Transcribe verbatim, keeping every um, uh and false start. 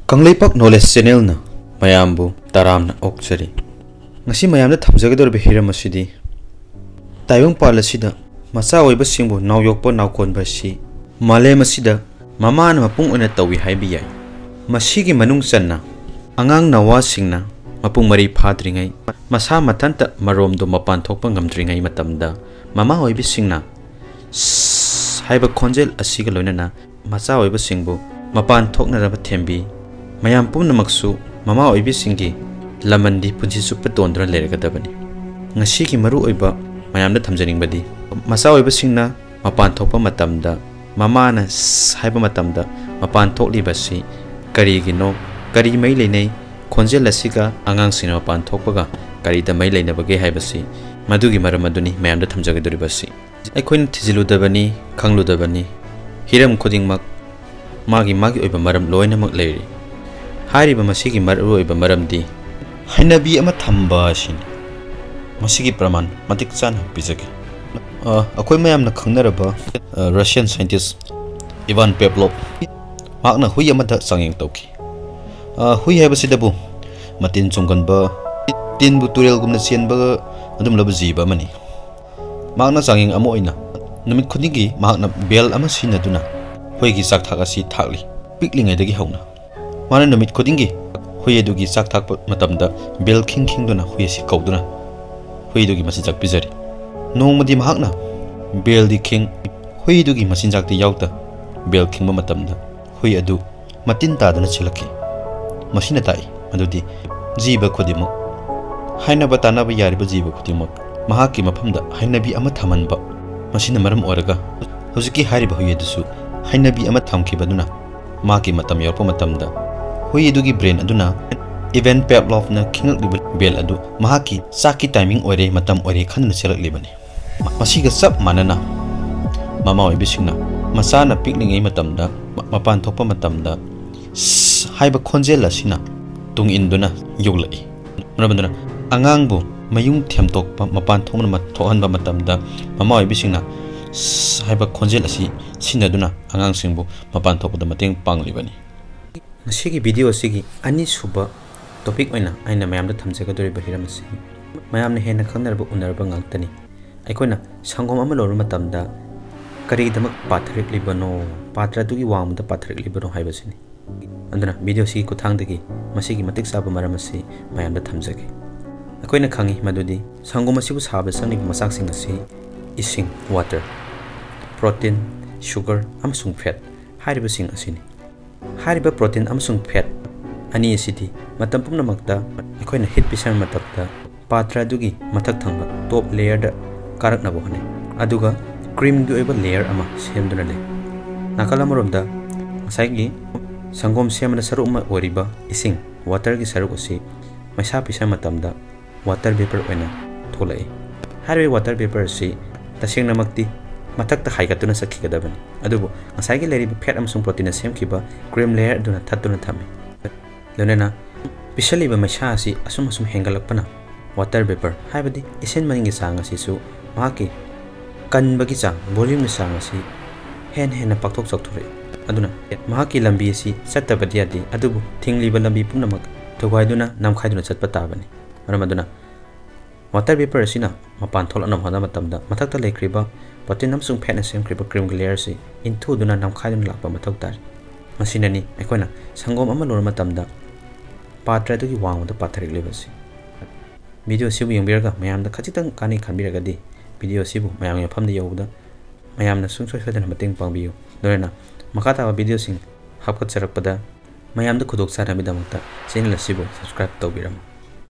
Kangleipak knowledge ꯆꯦꯅꯦꯜꯅ ꯃꯌꯥꯝꯕꯨ ꯇꯔꯥꯝꯅ ꯑꯣꯛꯆꯔꯤ꯫ ꯉꯁꯤ ꯃꯌꯥꯝꯗ ꯊꯝꯖꯒꯗꯧꯔꯤꯕ ꯍꯤꯔꯝ ꯑꯁꯤꯗꯤ ꯇꯥꯏꯕꯪꯄꯥꯜ ꯑꯁꯤꯗ ꯃꯆꯥ ꯑꯣꯏꯕꯁꯤꯡꯕꯨ ꯅꯥꯎ ꯌꯣꯛꯄ ꯅꯥꯎꯀꯣꯟꯕ ꯑꯁꯤ ꯃꯥꯂꯦꯝ ꯑꯁꯤꯗ ꯃꯃꯥꯅ ꯃꯄꯨꯡ ꯑꯣꯏꯅ ꯇꯧꯏ ꯍꯥꯏꯕ ꯌꯥꯏ꯫ ꯃꯁꯤꯒꯤ ꯃꯅꯨꯡ ꯆꯟꯅ ꯑꯉꯥꯡ ꯅꯋꯥꯁꯤꯡꯅ ꯃꯄꯨꯡ ꯃꯔꯩ ꯐꯥꯗ꯭ꯔꯤꯉꯩ ꯃꯁꯥ ꯃꯊꯟꯇ ꯃꯔꯣꯝꯗꯣ ꯃꯄꯥꯟ ꯊꯣꯛꯄ ꯉꯝꯗ꯭ꯔꯤꯉꯩ ꯃꯇꯝꯗ ꯃꯃꯥ ꯑꯣꯏꯕꯤꯁꯤꯡꯅ ꯁꯁ ꯍꯥꯏꯕ ꯈꯣꯟꯖꯦꯜ ꯑꯁꯤꯒ ꯂꯣꯏꯅꯅ ꯃꯆꯥ ꯑꯣꯏꯕꯁꯤꯡꯕꯨ ꯃꯄꯥꯟ ꯊꯣꯛꯅꯅꯕ ꯊꯦꯝꯕꯤ꯫ ꯃꯌꯥꯝ ꯄꯨꯝꯅꯃꯛꯁꯨ ꯃꯃꯥ ꯑꯣꯏꯕꯤꯁꯤꯡꯒꯤ ꯂꯃꯟꯗꯤ ꯄꯨꯟꯁꯤ ꯆꯨꯞꯄ ꯇꯣꯟꯗꯨꯅ ꯂꯩꯔꯒꯗꯕꯅꯤ꯫ ꯉꯁꯤꯒꯤ ꯃꯔꯨꯑꯣꯏꯕ ꯃꯌꯥꯝꯗ ꯊꯝꯖꯅꯤꯡꯕꯗꯤ ꯃꯆꯥ ꯑꯣꯏꯕꯁꯤꯡꯅ ꯃꯄꯥꯟ ꯊꯣꯛꯄ ꯃꯇꯝꯗ ꯃꯃꯥꯅ ꯁꯁ ꯍꯥꯏꯕ ꯃꯇꯝꯗ ꯃꯄꯥꯟ ꯊꯣꯛꯂꯤꯕꯁꯤ ꯀꯔꯤꯒꯤꯅꯣ? ꯀꯔꯤ ꯃꯔꯤ ꯂꯩꯅꯩ? ꯈꯣꯟꯖꯦꯜ ꯑꯁꯤꯒ ꯑꯉꯥꯡꯁꯤꯡꯅ ꯃꯄꯥꯟ ꯊꯣꯛꯄꯒ ꯀꯔꯤꯗ ꯃꯔꯤ ꯂꯩꯅꯕꯒꯦ ꯍꯥꯏꯕꯁꯤ ꯃꯗꯨꯒꯤ ꯃꯔꯝ ꯑꯗꯨꯅꯤ ꯃꯌꯥꯝꯗ ꯊꯝꯖꯒꯗꯧꯔꯤꯕꯁꯤ꯫ ꯑꯩꯈꯣꯏꯅ ꯊꯤꯖꯤꯜꯂꯨꯗꯕꯅꯤ, ꯈꯪꯂꯨꯗꯕꯅꯤ꯫ ꯍꯤꯔꯝ ꯈꯨꯗꯤꯡꯃꯛ ꯃꯥꯒꯤ ꯃꯥꯒꯤ ꯑꯣꯏꯕ ꯃꯔꯝ ꯂꯣꯏꯅꯃꯛ ꯂꯩꯔꯤ꯫ ꯍꯥꯏꯔꯤꯕ ꯃꯁꯤꯒꯤ ꯃꯔꯨꯑꯣꯏꯕ ꯃꯔꯝꯗꯤ ꯍꯩꯅꯕꯤ ꯑꯃ ꯊꯝꯕ ꯑꯁꯤꯅꯤ꯫ ꯃꯁꯤꯒꯤ ꯄ꯭ꯔꯃꯥꯟ ꯃꯇꯤꯛ ꯆꯥꯅ ꯄꯤꯖꯒꯦ꯫ ꯑ, ꯑꯩꯈꯣꯏ ꯃꯌꯥꯝꯅ ꯈꯪꯅꯔꯕ, ꯑ, ꯔꯁꯤꯌꯟ ꯁꯥꯏꯟꯇꯤꯁ ꯏꯚꯥꯟ ꯄꯦꯕ꯭ꯂꯣꯞ, ꯃꯍꯥꯛꯅ ꯍꯨꯏ ꯑꯃꯗ ꯆꯥꯡꯌꯦꯡ ꯇꯧꯈꯤ꯫ ꯑ, ꯍꯨꯏ ꯍꯥꯏꯕꯁꯤꯗꯕꯨ ꯃꯇꯤꯟ ꯆꯨꯝꯒꯟꯕ, ꯇꯤꯟꯕꯨ ꯇꯨꯔꯦꯜꯒꯨꯝꯅ ꯆꯦꯟꯕ ꯑꯗꯨꯒꯨꯝꯂꯕ ꯖꯤꯕ ꯑꯃꯅꯤ꯫ ꯃꯍꯥꯛꯅ ꯆꯥꯡꯌꯦꯡ ꯑꯃ ꯑꯣꯏꯅ ꯅꯨꯃꯤꯠ ꯈꯨꯗꯤꯡꯒꯤ ꯃꯍꯥꯛꯅ ꯕꯦꯜ ꯑꯃ ꯁꯤꯖꯤꯟꯅꯗꯨꯅ ꯍꯨꯏꯒꯤ ꯆꯥꯛ ꯊꯥꯛ ꯑꯁꯤ ꯊꯥꯛꯂꯤ꯫ ꯄꯤꯛꯂꯤꯉꯩꯗꯒꯤ ꯍꯧꯅ ꯃꯥꯅ ꯅꯨꯃꯤꯠ ꯈꯨꯗꯤꯡꯒꯤ ꯍꯨꯏ ꯑꯗꯨꯒꯤ ꯆꯥꯛ ꯊꯥꯛꯄ ꯃꯇꯝꯗ ꯕꯦꯜ ꯈꯤꯡ ꯈꯤꯡꯗꯨꯅ ꯍꯨꯏ ꯑꯁꯤ ꯀꯧꯗꯨꯅ ꯍꯨꯏ ꯑꯗꯨꯒꯤ ꯃꯆꯤꯟꯖꯥꯛ ꯄꯤꯖꯔꯤ꯫ ꯅꯣꯡꯃꯗꯤ ꯃꯍꯥꯛꯅ ꯕꯦꯜꯗꯤ ꯈꯤꯡ, ꯍꯨꯏ ꯑꯗꯨꯒꯤ ꯃꯆꯤꯟꯖꯥꯛꯇꯤ ꯌꯥꯎꯗ ꯕꯦꯜ ꯈꯤꯡꯕ ꯃꯇꯝꯗ ꯍꯨꯏ ꯑꯗꯨ ꯃꯇꯤꯟ ꯇꯥꯗꯨꯅ ꯆꯦꯜꯂꯛꯈꯤ꯫ ꯃꯁꯤꯅ ꯇꯥꯛꯏ ꯃꯗꯨꯗꯤ ꯖꯤꯕ ꯈꯨꯗꯤꯡꯃꯛ, ꯍꯥꯏꯅꯕ ꯇꯥꯅꯕ ꯌꯥꯔꯤꯕ ꯖꯤꯕ ꯈꯨꯗꯤꯡꯃꯛ ꯃꯍꯥꯛꯀꯤ ꯃꯐꯝꯗ ꯍꯩꯅꯕꯤ ꯑꯃ ꯊꯝꯍꯟꯕ꯫ ꯃꯁꯤꯅ ꯃꯔꯝ ꯑꯣꯏꯔꯒ ꯍꯧꯖꯤꯛꯀꯤ ꯍꯥꯏꯔꯤꯕ ꯍꯨꯏ ꯑꯗꯨꯁꯨ ꯍꯩꯅꯕꯤ ꯑꯃ ꯊꯝꯈꯤꯕꯗꯨꯅ ꯃꯍꯥꯛꯀꯤ ꯃꯇꯝ ꯌꯧꯔꯛꯄ ꯃꯇꯝꯗ ꯍꯨꯏ ꯑꯗꯨꯒꯤ ꯕ꯭ꯔꯦꯟ ꯑꯗꯨꯅ ꯏꯚꯦꯟ ꯄꯦꯕ꯭ꯂꯣꯞꯅ ꯈꯤꯡꯂꯛꯂꯤꯕ ꯕꯦꯜ ꯑꯗꯨ ꯃꯍꯥꯛꯀꯤ ꯆꯥꯛꯀꯤ ꯇꯥꯏꯃꯤꯡ ꯑꯣꯏꯔꯦ, ꯃꯇꯝ ꯑꯣꯏꯔꯦ ꯈꯟꯗꯨꯅ ꯆꯦꯜꯂꯛꯂꯤꯕꯅꯤ꯫ ꯃꯁꯤꯒ ꯆꯞ ꯃꯥꯟꯅꯅ ꯃꯃꯥ ꯑꯣꯏꯕꯤꯁꯤꯡꯅ ꯃꯆꯥꯅ ꯄꯤꯛꯂꯤꯉꯩ ꯃꯇꯝꯗ ꯃ-, ꯃꯄꯥꯟ ꯊꯣꯛꯄ ꯃꯇꯝꯗ "ꯁꯁ" ꯍꯥꯏꯕ ꯈꯣꯟꯖꯦꯜ ꯑꯁꯤꯅ ꯇꯨꯡ ꯏꯟꯗꯨꯅ ꯌꯣꯛꯂꯛꯏ꯫ ꯃꯔꯝ ꯑꯗꯨꯅ ꯑꯉꯥꯡꯕꯨ ꯃꯌꯨꯡ ꯊꯦꯝꯗꯣꯛꯄ, ꯃꯄꯥꯟ ꯊꯣꯛꯅ ꯊꯣꯛꯍꯟꯕ ꯃꯇꯝꯗ ꯃꯃꯥ ꯑꯣꯏꯕꯤꯁꯤꯡꯅ "ꯁꯁ" ꯍꯥꯏꯕ ꯈꯣꯟꯖꯦꯜ ꯑꯁꯤ ꯁꯤꯖꯤꯟꯅꯗꯨꯅ ꯑꯉꯥꯡꯁꯤꯡꯕꯨ ꯃꯄꯥꯟ ꯊꯣꯛꯄꯗ ꯃꯇꯦꯡ ꯄꯥꯡꯂꯤꯕꯅꯤ꯫ ꯉꯁꯤꯒꯤ video ꯑꯁꯤꯒꯤ ꯑꯅꯤꯁꯨꯕ topic ꯑꯣꯏꯅ ꯑꯩꯅ ꯃꯌꯥꯝꯗ ꯊꯝꯖꯒꯗꯧꯔꯤꯕ ꯍꯤꯔꯝ ꯑꯁꯤ ꯃꯌꯥꯝꯅ ꯍꯦꯟꯅ ꯈꯪꯅꯔꯕ ꯎꯅꯔꯕ ꯉꯥꯛꯇꯅꯤ꯫ ꯑꯩꯈꯣꯏꯅ ꯁꯪꯒꯣꯝ ꯑꯃ ꯂꯧꯔꯕ ꯃꯇꯝꯗ ꯀꯔꯤꯒꯤꯗꯃꯛ ꯄꯥꯊꯔꯛꯂꯤꯕꯅꯣ, ꯄꯥꯇ꯭ꯔ ꯑꯗꯨꯒꯤ ꯋꯥꯡꯃꯗ ꯄꯥꯊꯔꯛꯂꯤꯕꯅꯣ ꯍꯥꯏꯕꯁꯤꯅꯤ꯫ ꯑꯗꯨꯅ video ꯑꯁꯤꯒꯤ ꯈꯨꯠꯊꯥꯡꯗꯒꯤ ꯃꯁꯤꯒꯤ ꯃꯇꯤꯛ ꯆꯥꯕ ꯃꯔꯝ ꯑꯁꯤ ꯃꯌꯥꯝꯗ ꯊꯝꯖꯒꯦ꯫ ꯑꯩꯈꯣꯏꯅ ꯈꯪꯏ ꯃꯗꯨꯗꯤ ꯁꯪꯒꯣꯝ ꯑꯁꯤꯕꯨ ꯁꯥꯕꯗ ꯆꯪꯂꯤꯕ ꯃꯆꯥꯛꯁꯤꯡ ꯑꯁꯤ ꯏꯁꯤꯡ, water, protein, sugar ꯑꯃꯁꯨꯡ fat ꯍꯥꯏꯔꯤꯕꯁꯤꯡ ꯑꯁꯤꯅꯤ꯫ ꯍꯥꯏꯔꯤꯕ protein ꯑꯃꯁꯨꯡ fat ꯑꯅꯤ ꯑꯁꯤꯗꯤ ꯃꯇꯝ ꯄꯨꯝꯅꯃꯛꯇ ꯑꯩꯈꯣꯏꯅ heat ꯄꯤꯁꯟꯕ ꯃꯇꯝꯗ ꯄꯥꯇ꯭ꯔ ꯑꯗꯨꯒꯤ ꯃꯊꯛ ꯊꯪꯕ top layerꯗ ꯀꯥꯔꯛꯅꯕ ꯍꯣꯠꯅꯩ, ꯑꯗꯨꯒ creamꯒꯤ ꯑꯣꯏꯕ layer ꯑꯃ ꯁꯦꯝꯗꯨꯅ ꯂꯩ꯫ ꯅꯥꯀꯜ ꯑꯃꯔꯣꯝꯗ ꯉꯁꯥꯏꯒꯤ ꯁꯪꯒꯣꯝ ꯁꯦꯝꯕꯗ ꯁꯔꯨꯛ ꯑꯃ ꯑꯣꯏꯔꯤꯕ ꯏꯁꯤꯡ, waterꯒꯤ ꯁꯔꯨꯛ ꯑꯁꯤ ꯃꯩꯁꯥ ꯄꯤꯁꯟꯕ ꯃꯇꯝꯗ water vapour ꯑꯣꯏꯅ ꯊꯣꯛꯂꯛꯏ꯫ ꯍꯥꯏꯔꯤꯕ water vapour ꯑꯁꯤ ꯇꯁꯦꯡꯅꯃꯛꯇꯤ ꯃꯊꯛꯇ ꯍꯥꯏꯒꯠꯇꯨꯅ ꯆꯠꯈꯤꯒꯗꯕꯅꯤ, ꯑꯗꯨꯕꯨ ꯉꯁꯥꯏꯒꯤ ꯂꯩꯔꯤꯕ fat ꯑꯃꯁꯨꯡ proteinꯅ ꯁꯦꯝꯈꯤꯕ cream layer ꯑꯗꯨꯅ ꯊꯠꯇꯨꯅ ꯊꯝꯃꯤ꯫ ꯂꯣꯏꯅꯅ ꯄꯤꯁꯜꯂꯤꯕ ꯃꯩꯁꯥ ꯑꯁꯤ ꯑꯁꯨꯝ ꯑꯁꯨꯝ ꯍꯦꯟꯒꯠꯂꯛꯄꯅ water vapour ꯍꯥꯏꯕꯗꯤ ꯏꯁꯤꯡ ꯃꯅꯤꯟꯒꯤ ꯆꯥꯡ ꯑꯁꯤꯁꯨ ꯃꯍꯥꯛꯀꯤ ꯀꯟꯕꯒꯤ ꯆꯥꯡ, volumeꯒꯤ ꯆꯥꯡ ꯑꯁꯤ ꯍꯦꯟꯅ ꯍꯦꯟꯅ ꯄꯥꯛꯊꯣꯛ ꯆꯥꯎꯊꯣꯔꯛꯏ꯫ ꯑꯗꯨꯅ ꯃꯍꯥꯛꯀꯤ ꯂꯝꯕꯤ ꯑꯁꯤ ꯆꯠꯇꯕꯗꯤ ꯌꯥꯗꯦ, ꯑꯗꯨꯕꯨ ꯊꯤꯡꯂꯤꯕ ꯂꯝꯕꯤ ꯄꯨꯝꯅꯃꯛ ꯊꯨꯒꯥꯏꯗꯨꯅ ꯅꯝꯈꯥꯏꯗꯨꯅ ꯆꯠꯄ ꯇꯥꯕꯅꯤ꯫ ꯃꯔꯝ ꯑꯗꯨꯅ water vapour ꯑꯁꯤꯅ ꯃꯄꯥꯟ ꯊꯣꯛꯂꯛꯅꯕ ꯍꯣꯠꯅꯕ ꯃꯇꯝꯗ ꯃꯊꯛꯇ ꯂꯩꯈ꯭ꯔꯤꯕ protein ꯑꯃꯁꯨꯡ fatꯅ ꯁꯦꯝꯈ꯭ꯔꯤꯕ creamꯒꯤ layer ꯑꯁꯤ ꯏꯟꯊꯨꯗꯨꯅ ꯅꯝꯈꯥꯏꯗꯨꯅ ꯂꯥꯛꯄ ꯃꯊꯧ ꯇꯥꯔꯤ꯫ ꯃꯁꯤꯅꯅꯤ ꯑꯩꯈꯣꯏꯅ ꯁꯪꯒꯣꯝ ꯑꯃ ꯂꯧꯔ ꯃꯇꯝꯗ ꯄꯥꯇ꯭ꯔ ꯑꯗꯨꯒꯤ ꯋꯥꯡꯃꯗ ꯄꯥꯊꯔꯛꯂꯤꯕꯁꯤ꯫ Video ꯑꯁꯤꯕꯨ ꯌꯦꯡꯕꯤꯔꯒ ꯃꯌꯥꯝꯗ ꯈꯖꯤꯛꯇꯪ ꯀꯥꯟꯅꯩ ꯈꯟꯕꯤꯔꯒꯗꯤ video ꯑꯁꯤꯕꯨ ꯃꯌꯥꯝꯒꯤ ꯃꯐꯝꯗ ꯌꯧꯕꯗ ꯃꯌꯥꯝꯅ ꯁꯨꯡꯁꯣꯏ ꯁꯣꯏꯗꯅ ꯃꯇꯦꯡ ꯄꯥꯡꯕꯤꯌꯨ꯫ ꯂꯣꯏꯅꯅ ꯃꯈꯥ ꯇꯥꯕ videoꯁꯤꯡ ꯍꯥꯞꯀꯠꯆꯔꯛꯄꯗ ꯃꯌꯥꯝꯗ ꯈꯨꯗꯣꯡꯆꯥꯅꯕꯒꯤꯗꯃꯛꯇ channel ꯑꯁꯤꯕꯨ subscribe ꯇꯧꯕꯤꯔꯝꯃꯨ꯫